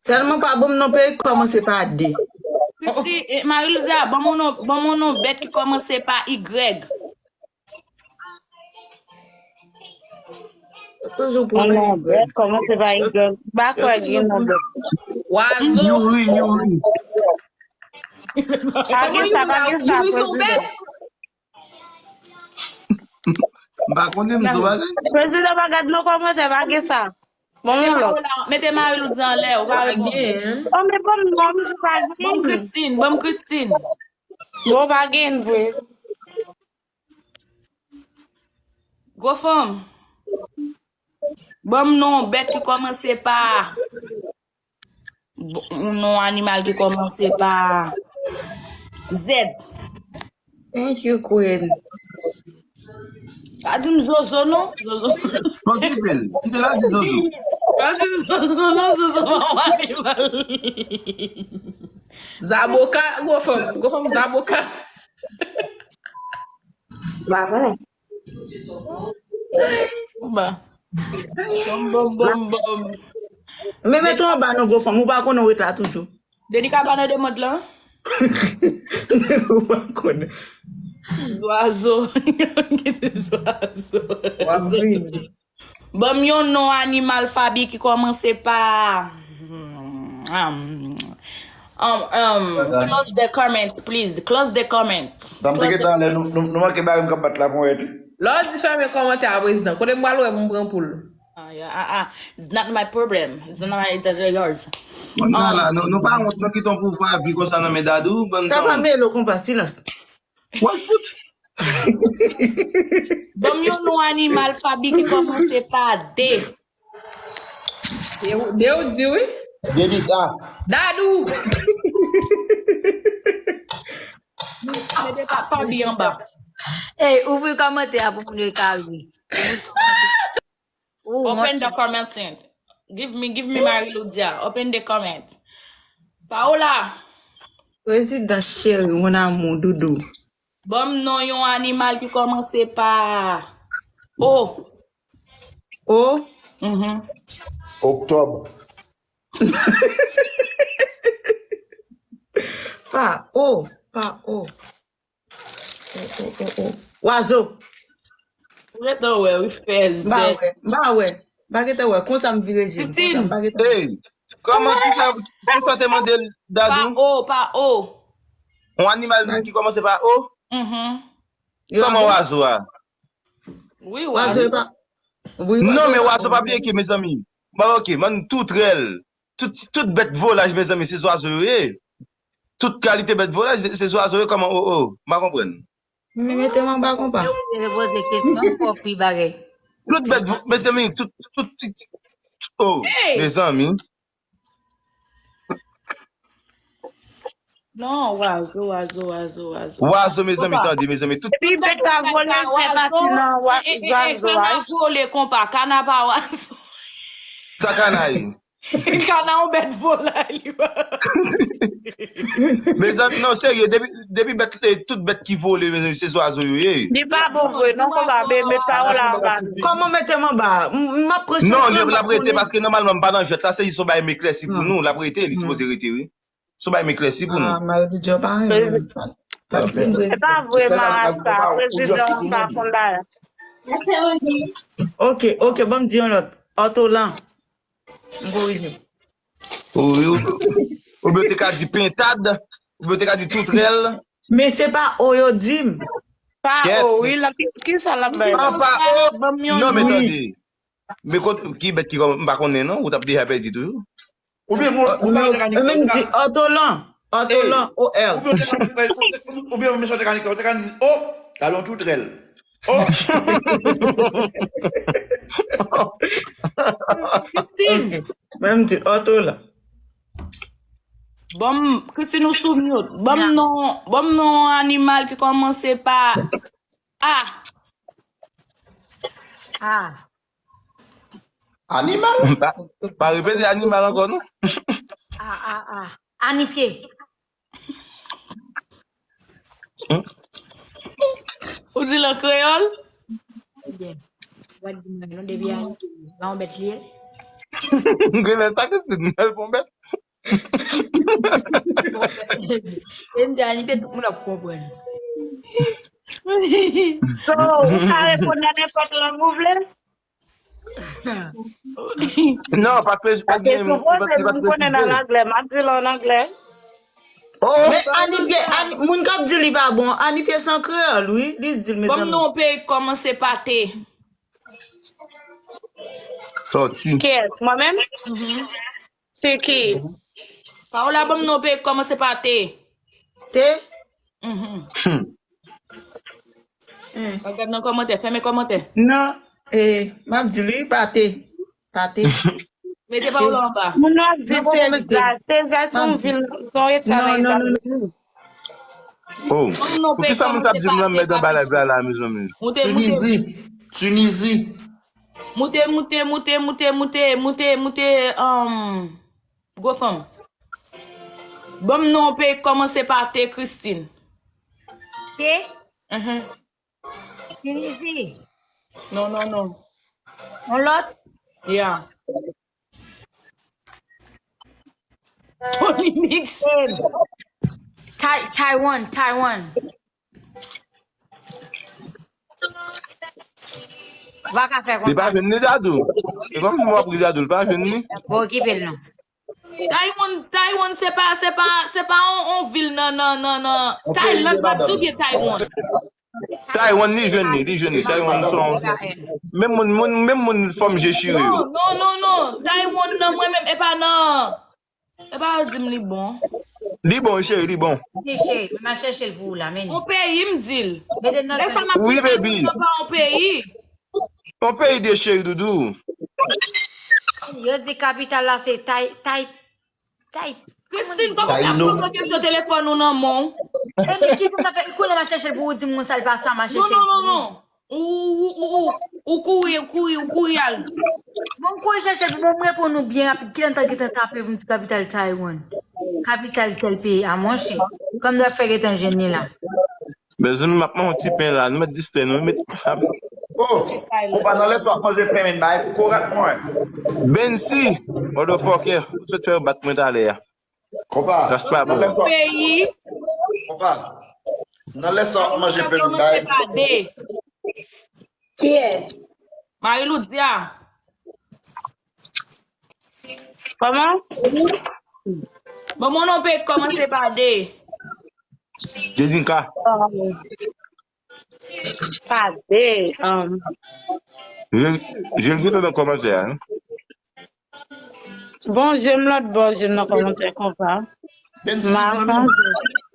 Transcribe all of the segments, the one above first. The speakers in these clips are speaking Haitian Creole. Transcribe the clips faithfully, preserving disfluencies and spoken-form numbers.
Sèlman pa ban m non peyi ki kòmanse pa D. Christy, eh, Marie Louisa, ban m yon non, ban m yon non bèt ki kòmanse pa Y. Toujou pou non bèt kòmanse pa Y. M pa kwè gen non bèt. Wazo. Youri, Youri. Pa gen sa, pa gen sa, Youri se yon bèt. M pa konnen m di w bagay. Prezidan pa gad non kòmantè, pa gen sa. Bon, mete yon lòt. Paola, mete Marie Louisa anlè, ou pa reponn. Oh, men ban m non, misye pa gen. Ban m Christine, ban m Christine. Bon, pa gen vre. Gwo fanm. Ban m non bèt ki kòmanse pa. Bon, yon non animal ki kòmanse pa Z. Thank you, Queen. Pa di m zozo, non. Zozo. Bon, kite l. Kite l al di zozo. Pa di m zozo, non. Zozo pa yon animal. Zaboka, gwo fanm. Gwo fanm, zaboka. M pa konnen. Bon. Bon, bon, bon, bon. Men mete w anba non gwo fanm, ou pa konnen w ret la toujou. Denika pa nan de mond lan. Ou pa konnen. Zwazo. Kite zwazo. Ban m yon non animal, Faby, ki kòmanse pa. Um, um, um, close the comment, please. Close the comment. Sa m te gentan anlè, nou, nou, nou manke bay yon kap bat la pou mwen tou. Lè w di fèmen kòmantè a prezidan, kote m pral wè pou m pran poul? Ah, yeah, ah, ah. It's not my problem. It's not my, it's not yours. Bon, la, la, nou, nou pa wont, nou kite yon pouvwa vi konsa nan men Dadou, bann sa. Sa pa mele w konpa, silans. Wap fout. Ban m yon non animal, Faby, ki kòmanse pa D. De ou, de ou di wi. Denika. Dadou. Mete pa Faby anba. Ey, ouvri kòmantè a pou moun yo ka ri. Open the comment. Give me, give me Marie Loudia. Open the comment. Paola. Prezidan cheri, mon amour, doudou. Ban m non yon animal ki kòmanse pa O. O? Mhm. Oktòb. Pa O, pa O. O, o, o, o. Wazo. Ou gentan wè, wi, fèzè. M pa wè, m pa wè. M pa gentan wè. Konsa m vire je m. Konsa m pa gentan wè. Ey, kòman, kisa, kisa te mande l, Dadou? Pa O, pa O. Yon animal ki kòmanse pa O? Mhm. Kòman wazo a? Wi, wazo. Wazo e pa. Wi, non, men wazo pa byen ke, mezanmi. Bon, ok, bann toutrèl. Tout, tout bèt volaj, mezanmi, se zwazo yo ye. Tout kalite bèt volaj, se, se zwazo yo, kòman, o, o, m pa konprann. Men mete m anba konpa. Yo te poze kesyon, kòpi bagay. Tout bèt vo-, mezanmi, tout, tout, tout, tout, oh, mezanmi. Non, wazo, wazo, wazo, wazo. Wazo, mezanmi, tande, mezanmi, tout. Epi bèt la vole, fè pati nan wa-, zwazo a. Kana vole konpa, kana pa wazo. Sa kana ye? Kana yon bèt volay, li pa. Mezanmi, non, serye, depi, depi bèt, eh, tout bèt ki vole, mezanmi, se zwazo yo ye. Li pa bon vre, non, konpa, men, men pawòl la anba. Kòman mete m anba? M, m ap pran chans lan, m ap konnen. Non, l ap rete, paske nòmalman, m pa nan jwèt la, se jis yon bagay m eklèsi pou nou, l ap rete, li sipoze rete, wi. Se yon bagay m eklèsi pou nou. Ah, Marie Loudia pa renmen. Pa, pa vle vre. Se pa vre, Marasa, prezidan an pa konn bagay. Ok, ok, ban m di yon lòt. Òtolan. M korije. Wi, wi, wi. Oubyen w te ka di pentad, oubyen w te ka di toutrèl. Men se pa O yo di m. Pa O, wi, la, ki, ki sa l ap bay la? Pa, pa O. Non, men tande. Men kot, ki bèt ki kòm, m pa konnen non, ou t ap deja pèdi toujou. Oubyen, ou, ou pa gen. Menm di òtolan, òtolan, O R. Oubyen, ou te ka, oubyen, oubyen, ou te ka di, o, gade yon toutrèl. O. Christine. Menm di òtolan. Ban m, Christine, ou sou mute. Ban m non, ban m non animal ki kòmanse pa A. A. Animal? Pa, pa repete animal ankò, non? A, a, a. Anipye. Ou di l an kreyòl? Ebyen, ou pa di mwen non, depi a, pa yon bèt li ye. Genlè sa Christine, l pran bèt. E m di Annie, tout moun ap konprann. So, ou ka reponn nan nenpòt lang ou vle? Non, pa pe pa Paske gen sou li pa pwoze li pa m konnen nan presize. Anglè, m ap di l an Anglè. Oh, Men Annie pye, Annie, moun k ap di li pa bon, Annie pye se an kreyòl, wi. Li di l, Ban m mezanmi. non peyi k kòmanse pa T. Sòti. Kiyès? Mwen menm? Mhm. Tiki. Paola, ban m non peyi k kòmanse pa T. Te? Mhm. Eh. Pa gad nan kòmantè, fèmen kòmantè. Non, eh, m ap di li, pa te. Pa te. Mete Paola anba. Moun nan ap di Non, poko mete. Teza. Teza se yon M ap di. vil, se yon eta nan Non, non, non, non. Etazini. Oh. Ban m non peyi k Poukisa moun sa ap kòmanse di pa m nan T, mèt anba pa live la la, mezanmi? Moute, moute, Tunizi. Tunizi. moute, moute, moute, moute, moute, moute, moute, um, gwo fanm. Ban m non peyi k kòmanse pa T, Christine. Te? Mhm. Tinizi. Non, non, non. On lòt? Yeah. Tony Mix. Em, Tai- Taiwan, Taiwan. Ou pa ka fè Li pa konsa. Vin ni Dadou. E kòm si m ap ri Dadou, li pa Vin ni. Bon, okipe l non. Taiwan, Taiwan se pa, se pa, se pa on, on vil nan, nan, nan, nan. On peyi Tayland, de m ap di w madanm. Byen Taiwan. Taiwan, li jwenn li, li jwenn li. Taiwan, se yon... Menm moun, moun, menm moun fòm je chire yo. Non, non, non, non. Taiwan nan mwen menm, e pa nan. E pa yo di m li bon. Li bon, cheri, li bon. Di cheri, m al chèche l pou ou la, men. On peyi, m di l. Mete m nan Lè sa m ap Oui, di baby. Taiwan nan pa on peyi. On peyi de cheri doudou. Yo di kapital la se Tai, Tai, Tai. Christine, kòman sa ap poze kesyon telefòn ou nan men w? E men ki sa fè, kounye m al chèche l pou ou di m konsa l pa sa m al Non, chèche non, l non, pou ou. Non. Ou, ou, ou, ou, ou kouri, ou kouri, ou kouri al. Bon, m kouri chèche l pou mwen, reponn ou byen rapid. Kilè m ta gentan tape pou m di kapital Taiwan? Kapital tèl peyi a, monchè. Kòm nou ap fè gentan jwenn li la. Mezanmi, m ap manje yon ti pen la. Nou mèt distrè nou. Met... Oh, konpa, nan lè sa w ap manje pen, men bay kokorat mwen. Bensi, motherfucker, sot fè yo bat mwen talè a. Konpa, Sa se pa nan bon. lè sa, Peyi, konpa, nan lè sa w ap manje sa pen, men kòmanse bay. Pa D. Kiyès? Marie Loudia. Kòman? Bon, mon non peyi kòmanse pa D. Jenika. Um, pa D. Um, Je, je l gentan nan kòmantè a, hein. bon, je m lòt bò, je m nan kòmantè konpa. Bensi, Ma mwen chanje.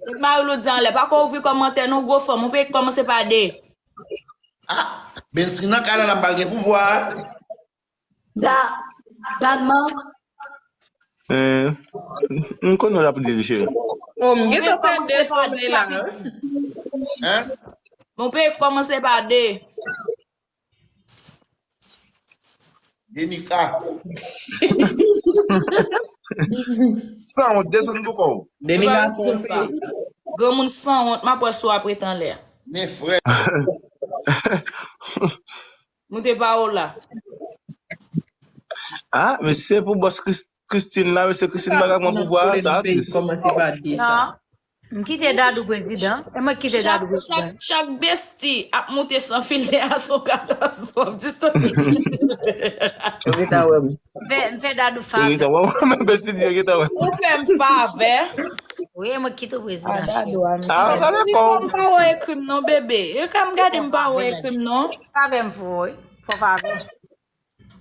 Met Marie Loudia anlè. Pa ko ouvri kòmantè non, gwo fanm. Mon peyi kòmanse pa D. Ah, Bensi nan kay la, m pral gen pouvwa. Da, Danmark. Eh, m konnen w ap di li, cheri. Oh, m gentan fè de sone la. Hein? Mon peyi kòmanse pa D. Denika. San wont, desann pou kò w. Denika se yon peyi. Granmoun sanwont, m ap wè si w ap ret anlè. Men frè. Moute Paola. Ah, men se pou bòs Chris- Christine la, men se Christine pa ka pran pouvwa a, sa tris. Kòmanse pa di sa. Non. M kite Dadou prezidan. E mwen ki kite Chak, Dadou chak, prezidan. Chak besti ap moute san filtè a, se yon katastwòf. Distans. Ou gentan wè m. M fè, m fè Dadou Ou favè. gentan wè, men besti di yo gentan wè. Ou fè m favè. Wi, e mwen ki tou A prezidan. Dadou a Ah, sa Wi, depann. m pa wè ekri m non, bebe. E ka m gade m pa wè ekri m non. Favè m fò, wi. Fò favè.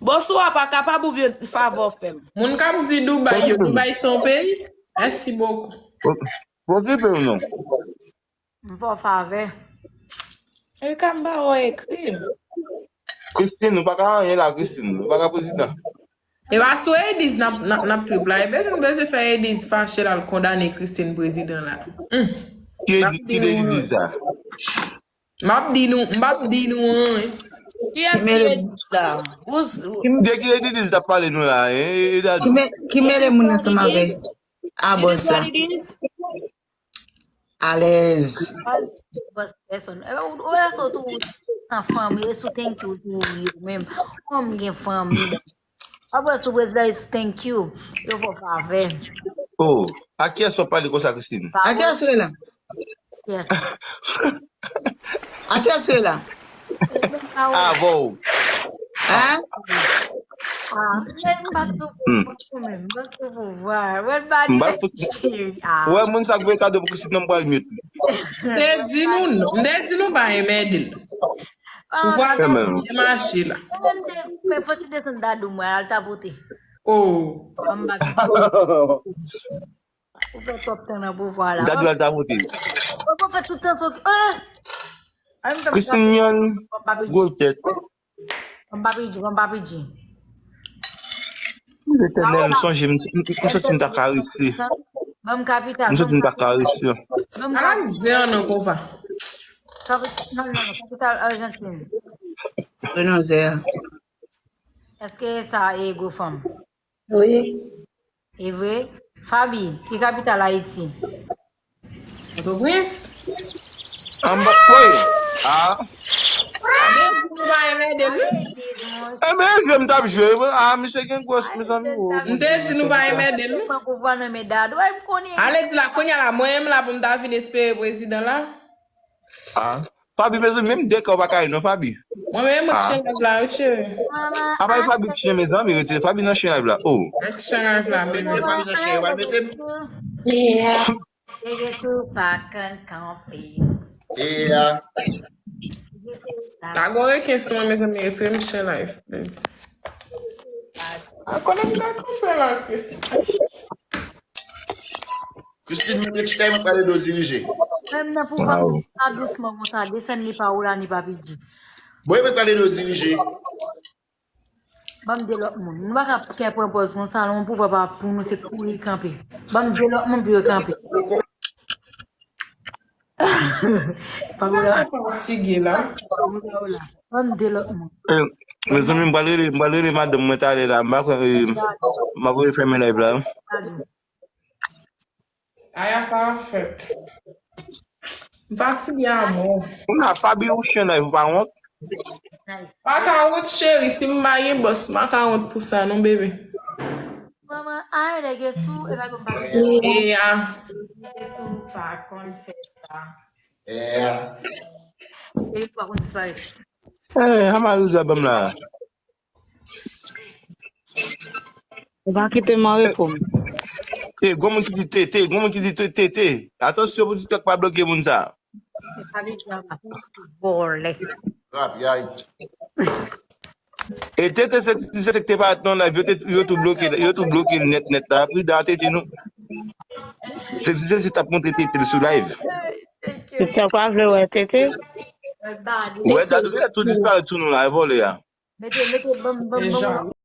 Bon, si w pa kapab oubyen favè w fè m. Moun k ap di Dubai yo, Dubai se yon peyi? Merci beaucoup. Okipe w non. M fò favè. E ka m pa wè ekri m. Christine, ou pa ka anyen la, Christine. Ou pa ka prezidan. E pa sou Ediz n ap, n ap, n ap trip la. E bezwen, bezwen fè Ediz fache l al kondane Christine prezidan la. Hmm. Ki Ediz, ki Ediz sa? M ap di nou, m ap di nou anyen. Kiyès ki Ediz la? Ou s- ou- De ki Ediz t ap pale nou la, hein? E, e, Dadou. Ki me- ki mele moun ansanm avè a bòs la? Alèz. Bòs pèsòn. E, ou, ou wè sa tou san fanmi, e sou thank you tou, ou menm. Fanm gen fanmi. W ap wè sou prezidan is thank you. Yo fè w favè. Oh, a kiyès w ap pale konsa, Christine? A kiyès ou ye la? Yes. A kiyès ou ye la? Avè w. Hein? Ah, men m pa sou pouvwa, m pa sou pouvwa. Wè l ba M ba fout. Wè moun sa k voye kado pou Christine nan, m pral mute li. M te di nou non. M te di nou pa enmède l. Pouvwa ta byen mache la. Mwen m te fè poti desann dadou mwen al ta vote. Oh. Anba ou fè twòp tan nan pouvwa la. Dadou al ta vote. Ou fè tout tan so. Ah! Christine Mion, gwo tèt. Anba pidji, anba pidji. Letènèl, m sonje, m m santi m ta karese. Ban m kapital. M santi m ta karese. Ban m Ala mizè an nan konpa. kapital. Non, non, non, kapital Argentine. Buenos Aires. Èske sa e gwo fanm? Wi. E vre? Fabi, ki kapital Ayiti? Pòtoprens. Anba, wi. Ah. M te di nou pa enmède l wi. Enben, jwe m t ap jwe. Ah, misye gen gwòs, mezanmi. Oh. M te di nou pa enmède l wi. Pran pouvwa nan men Dadou. Ay, m konnen. Alex la, kounye a la, mwen menm la pou m ta vin espere prezidan la. Ah. Fabi, mezanmi, menm de kè w pa ka ye non, Fabi. Mwen menm mwen k chen nèg la, wi, cheri. Apa e Fabi k chen, mezanmi, retire Fabi nan chen live la. Oh. Mwen k chen nèg la, baby. Retire Fabi nan chen, yo pral mete m. Yeah. Nèg sou pa konn kanpe. Yeah. Ta gon reken sou mwen, mezanmi, retire m chen live, please. A konnen m ta kanpe la, Christine. Christine, mete ti kay mwen pale do dirije. Menm nan pouvwa sa dousman konsa, desann li pa ou la, ni pa pidji. Bon, mwen pale do dirije. Ban m de lòt moun. Nou pa ka kè pran pòz konsa, non, pouvwa pa pou nou, se kouri kanpe. Ban m de lòt moun pou yo kanpe. Pa pou la. Fatige la. Ban m de lòt moun. Eh, mezanmi, m pral rele, m pral rele madanm mwen talè la. M pa kwè, eh, m ap rele fèmen live la. Aya sa ap fèt. M fatige a mò. Ou nan Fabi ou chen live, ou pa wont? Pa ka wont, cheri, si m pa gen bòs, m pa ka wont pou sa, non, bebe. Manman, ay, nèg sou, e pa bon pa. E a. Nèg sou pa konn fè sa. Yeah. E pa konn disparèt. Eh, Amalouza ban m la. Ou pa kite m an repo m. Eh, gon moun ki di tete, gon moun ki di tete. Atansyon pou TikTok pa bloke moun sa. Se pa li ki ap vòlè. Rap, yay. E tete se se te parèt nan live, yo te, yo tou bloke, yo tou bloke nèt nèt la. Pridan tete nou. Se se se t ap montre tete sou live. Tete pa vle wè tete. Wè, Dadou genlè tou disparèt sou nou la, e vòlè a. Mete, mete, ban m, ban m, ban m.